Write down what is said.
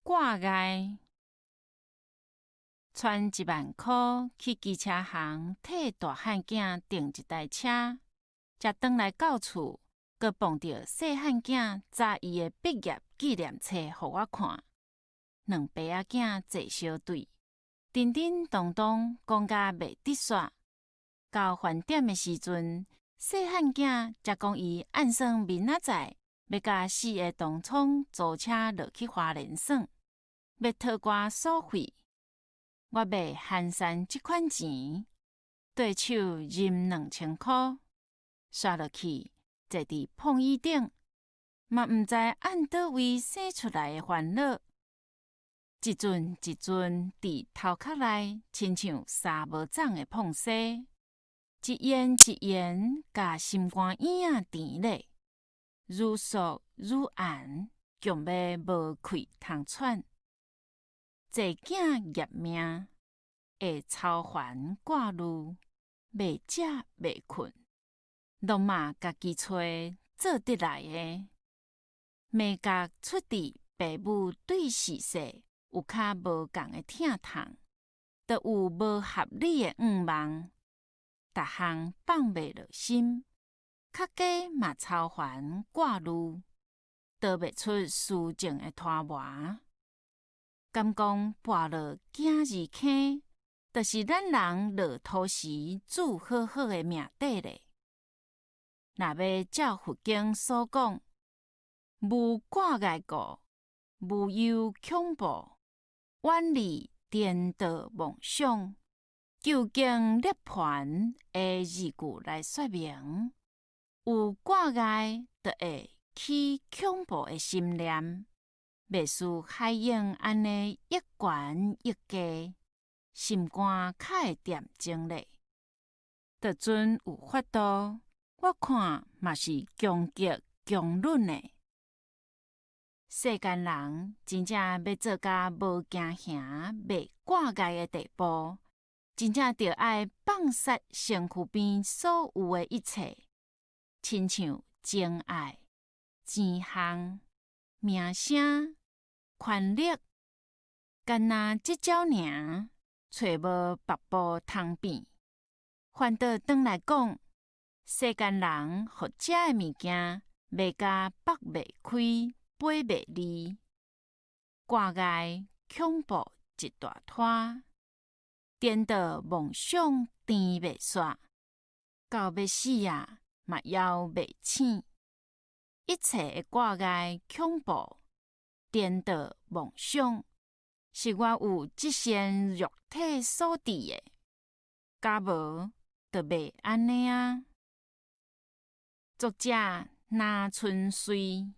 掛礙，揣1萬箍去機車行替大漢囝訂一台車，才轉來到厝，閣碰著細漢囝紮伊的畢業紀念冊予我看。兩爸仔囝坐相對，叮叮當當講甲袂得煞。到飯點的時陣，細漢囝才講伊按算明仔載欲佮四个同窗租車落去花蓮耍，欲討寡所費。我袂寒酸這款錢，綴手認2000箍，煞落去坐佇膨椅頂，嘛毋知按佗位生出來的煩惱，一陣一陣佇頭殼內，親像沙無長的膨西，一言一言，共心肝嬰仔甜咧，愈說愈絚，強欲無氣通喘。濟囝業命，會操煩掛慮，袂食袂睏，攏嘛家己揣做得來的。眉角出佇爸母對時勢有較無仝的疼痛，就有無合理的願望，逐項放袂落心，較加嘛操煩掛慮，逃袂出思情的拖磨。敢講跋落囝兒坑，就是咱人落土時注好好的命底咧。若欲照佛經所講，無掛礙故，無憂恐怖，遠離顛倒妄想，究竟涅槃的字句來說明，有掛礙就會起恐怖的心念。袂輸海湧按呢欲懸欲低，心肝較會恬靜咧。就陣有法度，我看嘛是強極強忍的。世間人真正欲做甲無驚嚇、袂掛礙的地步，真正著愛放殺身軀邊所有的一切，親像情愛、錢項、名聲、權力，干焦這招爾，揣無別步通變。反倒轉來講，世間人予食的物件賣甲腹袂開、飛袂離，掛礙恐怖一大攤，顛倒妄想甜袂煞，到欲死啊嘛猶袂醒。一切的掛礙恐怖、顛倒妄想，是我有這身肉體所致的，假無就袂按呢啊。作者林春水。